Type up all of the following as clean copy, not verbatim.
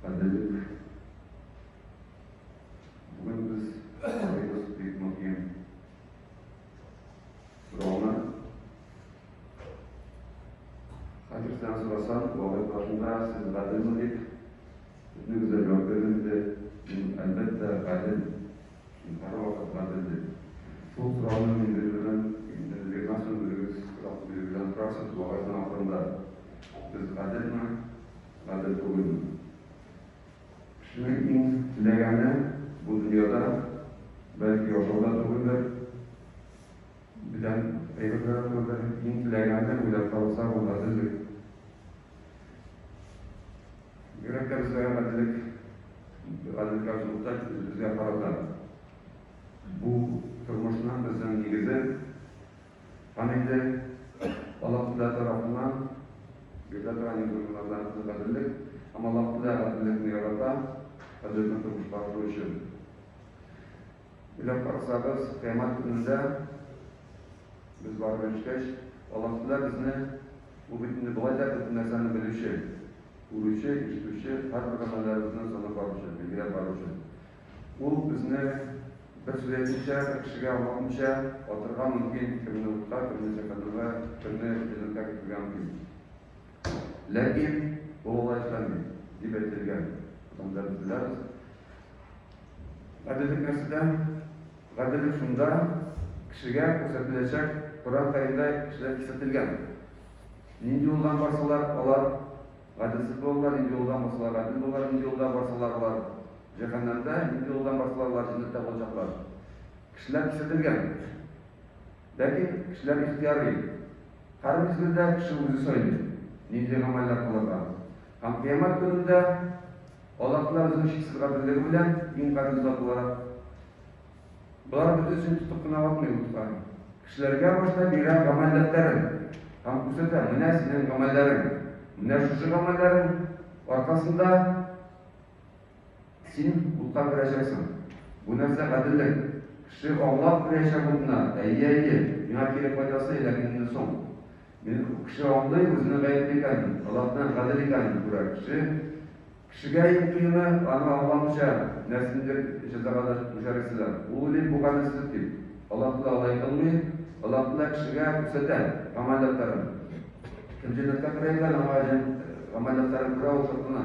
Гаделлек. Бүген без карыйбыз бик мөһим сорауны. Хәзер сездән сорасам, вакыт башында сез гаделме дип, бөтенегез дә җавап бирер инде. Мин, әлбәттә, гадел. Мин һәрвакыт гадел дип. Шул сорауны мин бирермен. Инде биргән соң үзегез үзегездән сорарсыз вәгазьнең ахырында. Без гаделме, гадел түгелме? Кешенең иң теләгәне бу дөньяда, бәлки яшәү дә түгелдер, бүтән әйберләр дә түгелдер, иң теләгәне уйлап табылса, бу гаделлек. Бигрәк тә безгә гаделлек, гаделлеккә без мохтаҗ, үзебезгә карата. Бу тормышның безнең нигезе. Һәм инде Аллаһ Тәгалә тарафыннан бирелә торган иң зур гөнаһларның берсе гаделлек. Һәм Аллаһ Тәгалә гаделлекне ярата, гаделлекне тормышка ашыру өчен. Уйлап карасагыз, кыямәт көнендә без барып ирешкәч, Аллаһ Тәгалә безне, ул бит инде болай да бөтен нәрсәне белүче, күрүче, ишетүче, һәрбер гамәлләребезне санап баручы, билгеләп баручы. Ул безне бер сүз әйтмичә, бер кешегә аңлатмыйча атырга мөмкин, кемне утка, кемне җәһәннәмгә, кемне җәннәткә кертергә мөмкин. Ләкин ул алай эшләми, дип әйтелгән. Анда без беләбез. Гаделлек нәрсәдә? Гаделлек шунда, кешегә күрсәтеләчәк Коръән Кәримдә кешеләр кисәтелгән. Нинди юлдан барсалар, алар гаделсез булалар, нинди юлдан барсалар, гадел булалар, нинди юлдан барсалар, алар Җәһәннәмдә, нинди юлдан барсалар, алар җәннәттә булачаклар. Кешеләр кисәтелгән. Ләкин кешеләр ихтыярый. Һәр мизгелдә кеше үзе сайлый, нинди гамәлләр кылырга. Һәм кыямәт көнендә Аллаһ Тәгалә үзенең чиксез гаделлеге белән иң гадел зат буларак болар бөтенесен тотып кына атмый утка. Кешеләргә башта бирә гамәл дәфтәрен һәм күрсәтә, менә синең гамәлләрең, менә шушы гамәлләрең аркасында Син утка керәчәксең. Бу нәрсә гаделлек. Кеше аңлап керәчәк утына. Әйе, әйе, миңа кире кайтасы, ләкин инде соң. Мин кеше аңлый, үзенең гаепле икәнен, Аллаһның гадел икәнен күрә. Кеше кешегә иң кыены, аны аңламыйча, нәрсәнедер җәзага да дучар итсәләр. Ул уйлый, бу гаделсезлек дип. Аллаһ Тәгалә алай кылмый. Аллаһ Тәгалә кешегә күрсәтә гамәл дәфтәрен. Кем җәннәткә керә икән, аңа гамәл дәфтәрен күрә, ул шатлана.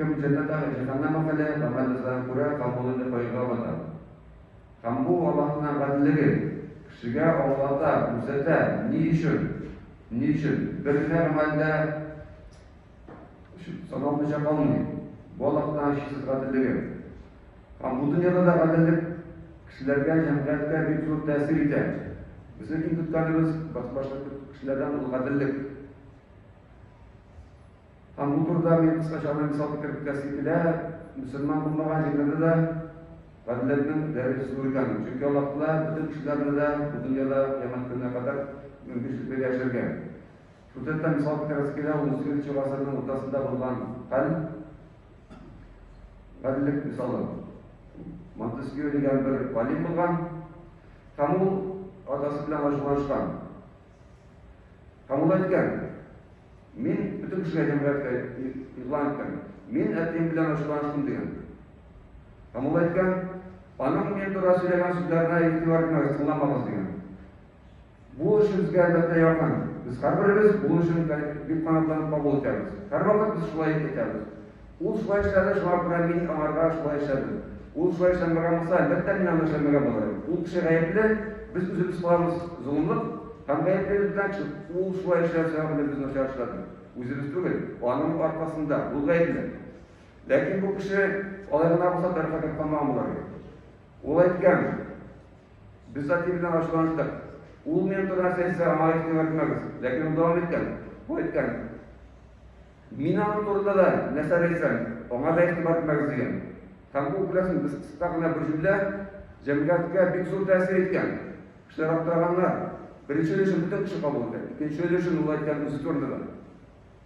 Кем җәннәт әһеле, җәһәннәм әһеле, гамәл җәзасын күрә һәм ул инде кайгыга бата. Һәм бу Аллаһның гаделлеге, кешегә аңлата, күрсәтә, ни өчен, ни өчен бер генә гамәл дә саналмыйча калмый. Бу Аллаһның чиксез гаделлеге. Һәм бу дөньяда да гаделлек кешеләргә, җәмгыятькә бик зур тәэсир итә. Безнең иң көткәнебез башка кешеләрдән ул гаделлек. Һәм бу турыда мин кыскача гына мисал китереп үтәсем килә. Мөселман булмаган җирләрдә дә гаделлекнең дәрәҗәсе зур икән. Чөнки Аллаһ Тәгалә бөтен кешеләрне дә бу дөньяда кыямәт көненә кадәр мөмкинчелек бирә яшәргә. Шул сәбәптән мисал китерәсе килә, унсигезенче гасырның уртасында булган хәл, гаделлек мисалы. Монтескье дигән бер галим булган һәм ул атасы белән ачуланышкан. Һәм ул әйткән, Мин бөтен кешегә җәмгыятькә игълан иткән, мин әтием белән ачуланыштым дигән. Һәм ул әйткән, аның мин турында сөйләгән сүзләренә игътибар итмәгез, тыңламагыз дигән. Бу эш безгә әлбәттә якын. Без һәрберебез бу эшен бик канатланып кабул итәбез. Һәрвакыт без шулай әйтәбез. Ул шулай эшләде, шуңа күрә мин аңарга шулай эшләдем. Ул шулай эшләмәгән булса, әлбәттә, мин аны эшләмәгән булыр идем. Ул кеше гаепле, без үзебез кылабыз золымлык һәм гаеплебез белән кеше. Ул шулай эшләү сәбәпле без начар эшләдек. Үзебез түгел, аның аркасында, ул гаепле. Ләкин бу кеше алай гына булса тарихка кереп калмаган булыр иде. Ул әйткән, без әти белән ачуланыштык. Ул минем турында нәрсә әйтсә, аңа игътибар итмәгез. Ләкин ул дәвам иткән. Бу әйткән, Мин аның турында да нәрсә әйтсәм, аңа да игътибар итмәгез дигән. Һәм бу, күрәсең, без кыска гына бер җөмлә җәмгыятькә бик зур тәэсир иткән. Кешеләр аптыраганнар. Беренче өлешен бөтен кеше кабул итә, икенче өлешен ул әйткән үзе турында да.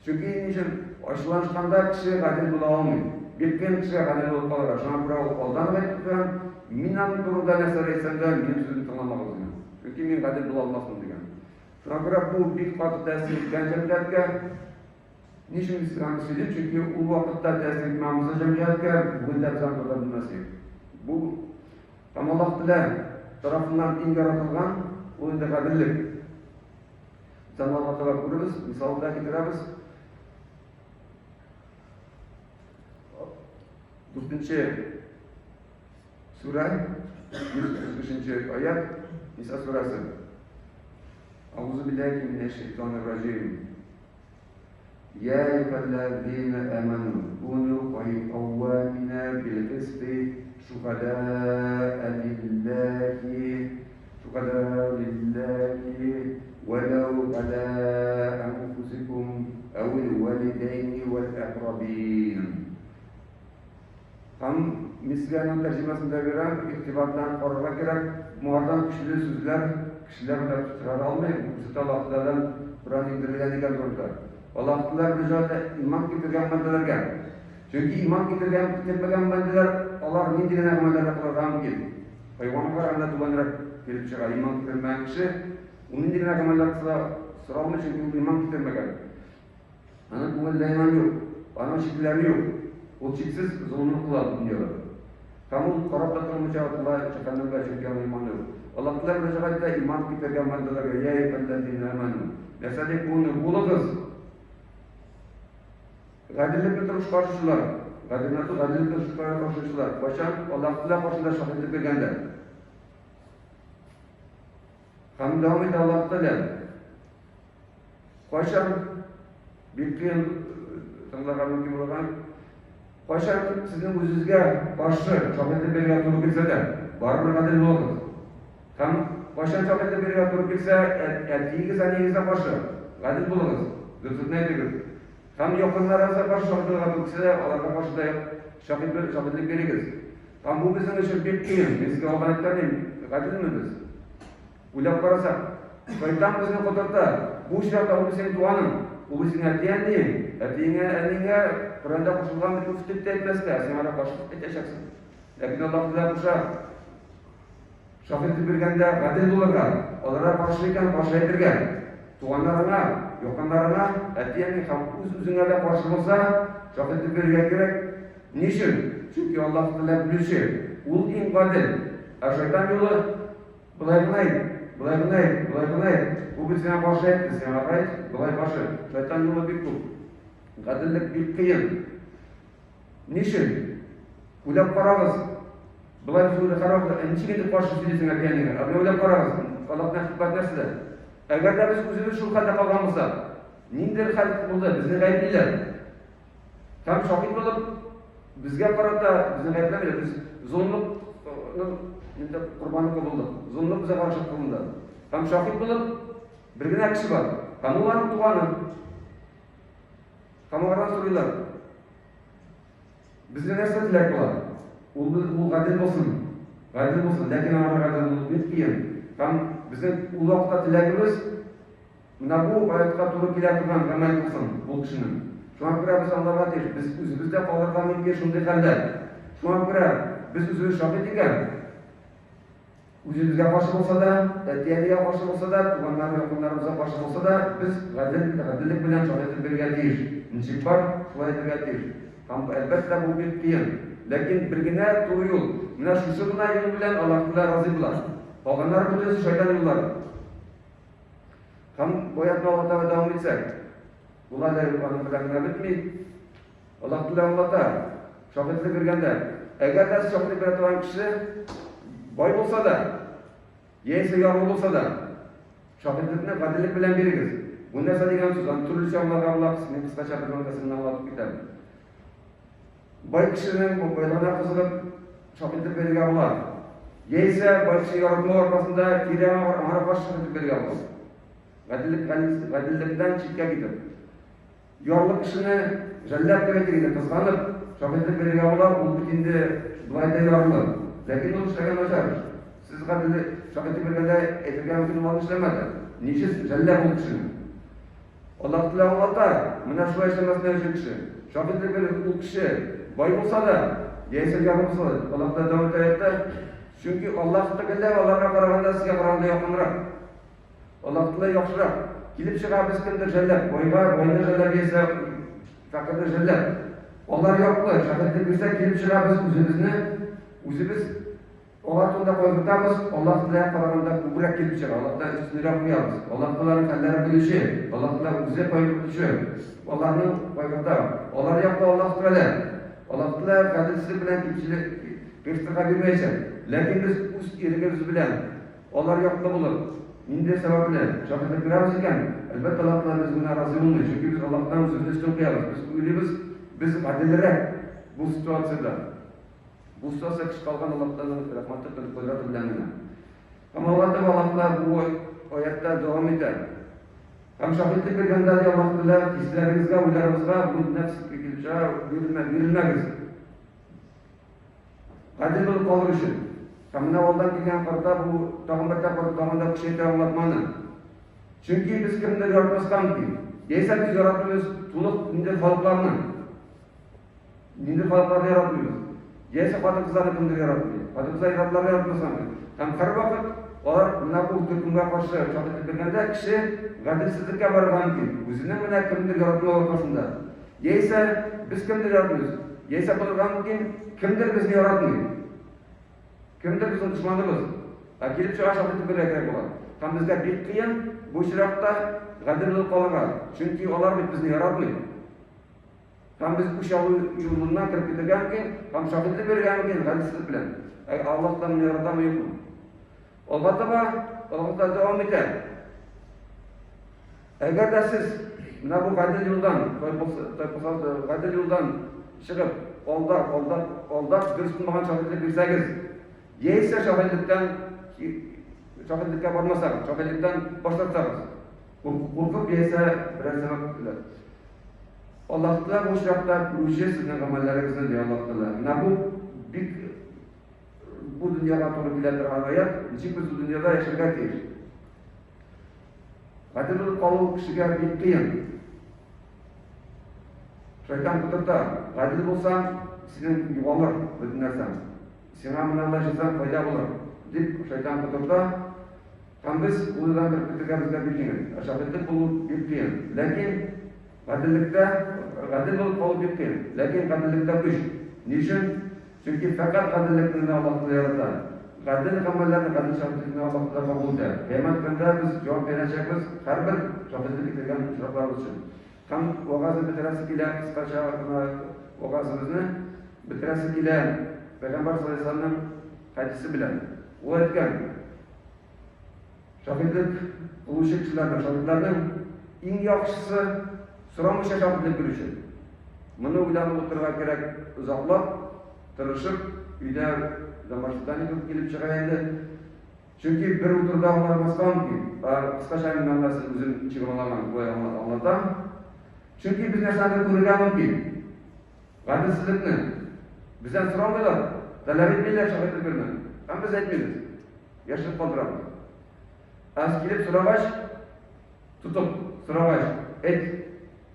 Чөнки ни өчен ачуланышканда кеше гадел була алмый. Бик кыен кешегә гадел булып калырга. Шуңа күрә ул алдан ук әйтеп куйган, мин аның турында нәрсә әйтсәм дә, минем сүземне тыңламагыз дигән. Чөнки мин гадел була алмасмын дигән. Шуңа күрә бу бик каты тәэсир иткән җәмгыятькә. Ни өчен мин сезгә аны сөйлим? Чөнки ул вакытта тәэсир итмәгән булса җәмгыятькә, бүген дә без аны тота белмәс идек. Бу һәм Аллаһ Тәгалә тарафыннан иң яратылган ул инде гаделлек. Без аны алга таба күрербез, мисал да китерәбез. Дүртенче сүрә, 135 аят, Ниса сүрәсе. Аузу билләһи минәш шайтанир раҗим. Йә әйюһәлләзина әмәнү, куну каввамина бил-кисти шухадаа лилләһи шухадаа лилләһи вәләү галә әнфусикум әүил вәлидәйни вәл әкрабин. Һәм мин сезгә аның тәрҗемәсен дә бирәм, игътибар белән карарга кирәк. Моңардан көчле сүзләр кешеләр уйлап чыгара алмый, бу күрсәтә Аллаһ Тәгаләдән Коръән иңдерелгән икән турында. Аллаһ Тәгалә мөрәҗәгать итә иман китергән бәндәләргә. Чөнки иман китергән, китермәгән бәндәләр алар нинди генә гамәлләр дә кылырга мөмкин. Хайванга караганда түбәнрәк килеп чыга. Иман китермәгән кеше ул нинди генә гамәлләр кылса соралмый, чөнки ул иман китермәгән. Аның күңелендә иман юк, аның чикләре юк. Ул чиксез золымлык кыла дөньяда. Һәм ул карап та тормыйча атыла җәһәннәмгә, чөнки аның иманы юк. Аллаһ Тәгалә мөрәҗәгать итә иман китергән бәндәләргә, йә әйюһәлләзина амәнү. Нәрсә ди? Куну, булыгыз. Гаделлекне тормышка ашыручылар, гаделлекне гаделлекне тормышка ашыручылар, кайчан Аллаһ Тәгалә каршында шаһитлек биргәндә. Һәм дәвам итә Аллаһ Тәгалә. Кайчан бик кыен тыңларга мөмкин булган, кайчан сезнең үзегезгә каршы шаһитлек бирергә туры килсә дә, барыбер гадел булыгыз. Һәм кайчан шаһитлек бирергә туры килсә, әтиегез, әниегезгә каршы гадел булыгыз, дөреслекне әйтегез. Һәм якыннарыгызга каршы шаһит булырга туры килсә дә, аларга каршы да шаһит шаһитлек бирегез. Һәм бу безнең өчен бик кыен. Мин сезгә алдан әйткән идем, гаделме без? Уйлап карасак, шайтан безне котырта. Бу очракта ул бит синең туганың, ул бит синең әти-әниең. Әтиеңә, әниеңә Коръәндә кушылган бит үф дип тә әйтмәскә, ә син аңа каршы әйтәчәксең. Ләкин Аллаһ Тәгалә куша. Шаһитлек биргәндә гадел булырга, аларга каршы икән, каршы әйтергә. Туганнарыңа, якыннарыңа, әти-әни һәм үз-үзеңә дә каршы булса, шаһитлек бирергә кирәк. Ни өчен? Чөнки Аллаһ Тәгалә белүче, ул иң гадел. Ә шайтан юлы Болай гына әйт, болай гына әйт, болай гына әйт. Бу бит сиңа каршы әйтте, сиңа әйт, болай каршы. Шайтан юлы бик күп. Гаделлек бик кыен. Ни өчен? Уйлап карагыз. Болай без уйлап карагыз, ә ничек инде каршы сөйлисең әти-әнигә? Ә менә уйлап карагыз, Аллаһның хикмәт нәрсәдә? Әгәр дә без үзебез шул хәлдә калган булсак, ниндидер хәл булды, безне гаеплиләр. Һәм шаһит булып, безгә карата безне гаепләмиләр, без золымлыкның инде корбаны булдык. Золымлык безгә каршы кылынды. Һәм шаһит булып, бер генә кеше бар. Һәм ул аның туганы. Һәм алардан сорыйлар. Безгә нәрсә теләк була? Ул, ул гадел булсын. Гадел булсын. Ләкин аңа гадел булу бик кыен. Һәм безнең ул вакытта теләгебез Менә бу аятка туры килә торган гамәл булсын ул кешенең. Шуңа күрә без аңларга тиеш, без үзебез дә калырга мөмкин шундый хәлдә. Шуңа күрә без үзебез шаһит икән, үзебезгә каршы булса да, әти-әнигә каршы булса да, туганнар, якыннарыбызга каршы булса да, без гадел, гаделлек белән шаһитлек бирергә тиеш. Ничек бар, шулай әйтергә тиеш. Һәм, әлбәттә, бу бик кыен. Ләкин бер генә туры юл. Менә шушы гына юл белән Аллаһ Тәгалә разый була. Калганнары бөтенесе шайтан юллары. Һәм бу аятны алга таба дәвам итсәк, ул әле аның белән генә бетми. Аллаһ Тәгалә аңлата, шаһитлек биргәндә, әгәр дә шаһитлек бирә торган кеше бай булса да, яисә ярлы булса да, шаһитлекне гаделлек белән бирегез. Бу нәрсә дигән сүз? Аны төрлечә аңларга була, мин кыскача бер мәгънәсен аңлатып китәм. Бай кешенең байлыгына кызыгып, шаһитлек бирергә була. Яисә бай кеше яратмау аркасында кире аңа каршы шаһитлек бирергә була. Гаделлек, гаделлектән читкә китеп. Ярлы кешене жәлләп дип әйтик инде, кызганып, шаһитлек бирергә була, ул бит инде болай да ярлы. Ләкин ул эшләгән начар эш. Сез гаделлек шаһитлек биргәндә әйтергә мөмкин, ул аны эшләмәде. Ничек жәлләп ул кешене? Аллаһ Тәгалә аңлата, менә шулай эшләмәсенә өчен кеше. Шаһитлек бирер ул кеше бай булса да, яисә ярлы булса да. Аллаһ Тәгалә дәвам итә аятта, чөнки Аллаһ Тәгалә аларга караганда сезгә караганда якынрак. Аллаһ Тәгалә яхшырак. Килеп чыга без кемдер жәлләп, байга, байны жәлләп яисә Фәкыйрьне жәлләп. Алар яклы, шаһитлек бирсәк, килеп чыга, без үзебезне, үзебез алар турында кайгыртабыз, Аллаһ Тәгаләгә караганда күбрәк килеп чыга, Аллаһ Тәгалә өстенрәк куябыз. Аллаһ Тәгаләнең хәлләрен белүче, Аллаһ Тәгалә үзе кайгыртучы, аларның кайгырта. Алар яклы Аллаһ Тәгалә. Аллаһ Тәгалә гаделсезлек белән кимчелек кыерсытырга бирмәячәк. Ләкин без үз ирегебез белән Алар яклы булып, нинди сәбәпле шаһитлек бирәбез икән, әлбәттә, Аллаһ Тәгалә без моңа разый булмый, чөнки без Аллаһтан үзебезне өстен куябыз. Без уйлыйбыз, без гаделрәк бу ситуациядә. Бу ситуация кеше калган Аллаһ Тәгаләнең рәхмәте, кодрәте белән генә. Һәм Аллаһ Тәгалә Аллаһ Тәгалә бу аятта дәвам итә. Һәм шаһитлек биргәндә ди Аллаһ Тәгалә, хисләрегезгә, уйларыгызга бу нәфс килеп чыга, бирелмәгез. Гадел булып калыр өчен. Һәм менә алдан килгән карта бу тагын бер тапкыр тагын да көчәйтә аңлатманы. Чөнки без кемдер яратмаска мөмкин. Яисә без яратмыйбыз тулык ниндидер халыкларны. Ниндидер халыкларны яратмыйбыз. Яисә хатын-кызларны кемдер яратмый. Хатын-кызлар ир-атларны яратмаска мөмкин. Һәм һәрвакыт алар менә бу төркемгә каршы шаһитлек биргәндә кеше гаделсезлеккә барырга мөмкин. Үзенең менә кемдер яратмау аркасында. Яисә без кемдер яратмыйбыз. Яисә булырга мөмкин, кемдер безне яратмый. Кемдер безнең дошманыбыз. Ә килеп чыга шактый төбәргә кирәк була. Һәм безгә бик кыен бу очракта гадел булып калырга. Чөнки алар бит безне яратмый. Һәм без үч алу юлыннан кереп китәргә мөмкин, һәм шаһитлек бирергә мөмкин гаделсезлек белән. Ә Аллаһ та мине яратамы, юкмы? Алга таба, алга таба дәвам итә. Әгәр дә сез менә бу гадел юлдан, тайпылсагыз, гадел юлдан чыгып, алдап, алдап, алдап, дөрес булмаган шаһитлек бирсәгез, яисә шаһитлектән шаһитлеккә бармасагыз, шаһитлектән баш тартсагыз, куркып яисә берәр сәбәп белән. Аллаһ Тәгалә бу очракта күрүче сезнең гамәлләрегезне, ди Аллаһ Тәгалә. Менә бу бик бу дөньяга туры килә торган аят, ничек без бу дөньяда яшәргә тиеш? Гадел булып калу кешегә бик кыен. Шайтан котырта. Гадел булсаң, синең югалыр бөтен нәрсәң. Сиңа менә болай эшләсәң файда булыр, дип шайтан котырта. Һәм без ул юлдан кереп китергә безгә бик җиңел. Ә шаһитлек булу бик кыен. Ләкин гаделлектә, гадел булып калу бик кыен. Ләкин гаделлектә көч. Ни өчен? Чөнки фәкать гаделлекне генә Аллаһ Тәгалә ярата. Гадел гамәлләрне, гадел шаһитлекне Аллаһ Тәгалә кабул итә. Кыямәт көнендә без җавап бирәчәкбез һәрбер шаһитлек китергән очракларыбыз өчен. Һәм вәгазьне бетерәсе килә, кыскача гына вәгазебезне бетерәсе килә Пәйгамбәр саллаллаһу алейһи ва сәлләмнең хәдисе белән. Ул әйткән, Шаһитлек кылучы кешеләрнең, шаһитләрнең иң яхшысы сорамыйча шаһитлек бирүче. Моны уйланып утырырга кирәк озаклап, тырышып, өйдә домашний задание күп килеп чыга инде. Чөнки бер утыруда аңлатмаска мөмкин. Кыскача мин мәгънәсен үзем ничек аңлаган, шулай аңлатам. Чөнки без нәрсәне күрергә мөмкин. Гаделсезлекне бездән сорамыйлар, таләп итмиләр шаһитлек бирүне. Һәм без әйтмибез. Яшереп калдырабыз. Ә килеп сорагач, тотып сорагач, әйт,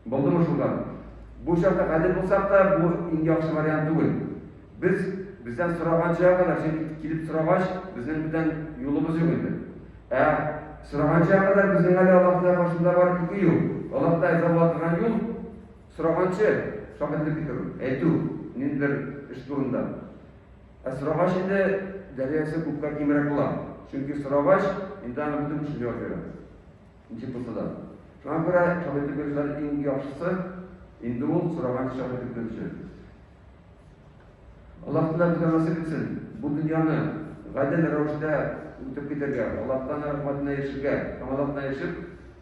булдымы шулдан? Бу чакта гадел булсак та, бу иң яхшы вариант түгел. Без бездән сораганчыга кадәр, чөнки килеп сорагач, безнең бүтән юлыбыз юк инде. Ә сораганчыга кадәр безнең әле Аллаһ Тәгалә каршында бар ике юл. Аллаһ Тәгалә риза була торган юл, сораганчы шаһитлек китерү, әйтү, ниндидер эш турында. Ә сорагач инде дәрәҗәсе күпкә кимрәк була. Чөнки сорагач, инде аны бөтен кеше җавап бирә. Ничек булса да. Шуңа күрә шаһитлек бирүчеләр иң яхшысы инде ул сораганчы шаһитлек бирүче. Аллаһ Тәгалә безгә насыйп итсен бу дөньяны гадел рәвештә үтеп китәргә, Аллаһтан рәхмәтенә ирешергә һәм Аллаһтан ирешеп,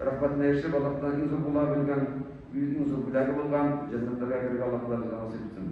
рәхмәтенә ирешеп, Аллаһтан иң зур була белгән, иң зур бүләге булган җәннәтләргә керергә Аллаһ Тәгалә безгә насыйп итсен.